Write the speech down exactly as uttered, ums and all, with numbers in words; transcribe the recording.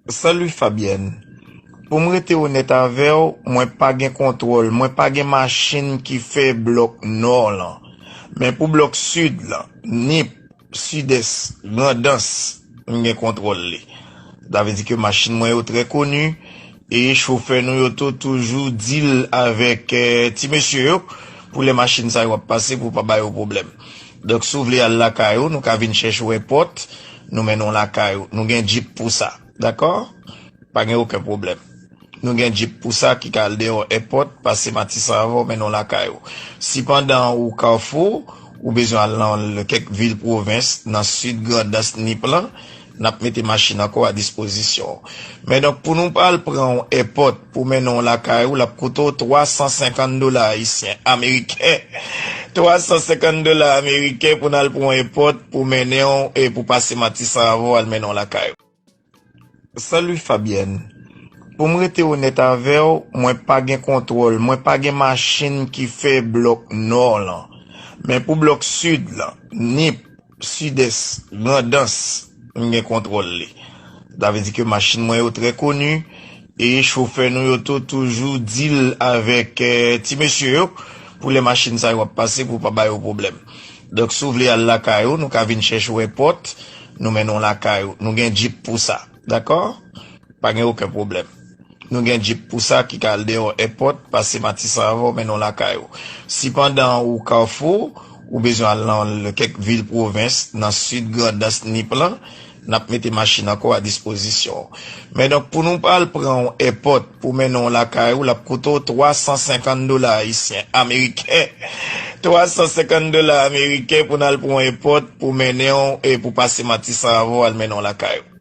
Salut Fabienne. Pou m rete onèt avè w, mwen pa gen kontwòl, mwen pa gen machin ki fè blòk nò lan. Men pou blòk sid lan, Nip, Sidès, Grandans, m gen kontwòl li. Sa vle di ke machin mwen yo trè koni e chofè nou yo tou toujou deal avèk eh, ti mesye yo pou lè machin sa yo ap pase pou pa ba yo pwoblèm. Donk si w vle al lakay ou, nou ka vin chèche w èpòt, nou mennen w lakay ou. Nou gen djip pou sa. Dakò? Pa gen okenn pwoblèm. Nou gen djip pou sa ki ka al deyò èpòt, pase Matisan avè w, mennen w lakay ou. Si pandan ou Kafou, ou bezwen al nan kèk vil pwovens, nan sid Grandans, Nip lan, n ap mete machin ankò a dispozisyon w. Men donk, pou nou al pran w èpòt pou mennen w lakay ou, l ap koute w twa san senkant dola ayisyen, ameriken. Twa san senkant dola ameriken pou n al pran w èpòt pou mennen w e pou pase Matisan avè w al mennen w lakay ou. Salut Fabienne. Pou m rete onèt avè w, mwen pa gen kontwòl, mwen pa gen machin ki fè blòk nò lan. Men pou blòk sid lan, Nip, Sidès, Grandans, m gen kontwòl li. Sa vle di ke machin mwen yo trè koni e chofè nou yo tou toujou deal avèk eh, ti mesye yo pou lè machin sa yo ap pase pou pa ba yo pwoblèm. Donk si w vle al lakay ou, nou ka vin chèche w èpòt, nou mennen w lakay ou. Nou gen djip pou sa. Dakò? Pa gen okenn pwoblèm. Nou gen djip pou sa ki ka al deyò èpòt, pase Matisan avè w, mennen w lakay ou. Si pandan ou Kafou, ou bezwen al nan kèk vil pwovens, nan sid Grandans, Nip lan, n ap mete machin ankò a dispozisyon w. Men donk, pou nou al pran w èpòt pou mennen w lakay ou, l ap koute w twa san senkant dola ayisyen, ameriken. Twa san senkant dola ameriken pou n al pran w èpòt pou mennen w e pou pase Matisan avè w al mennen w lakay ou.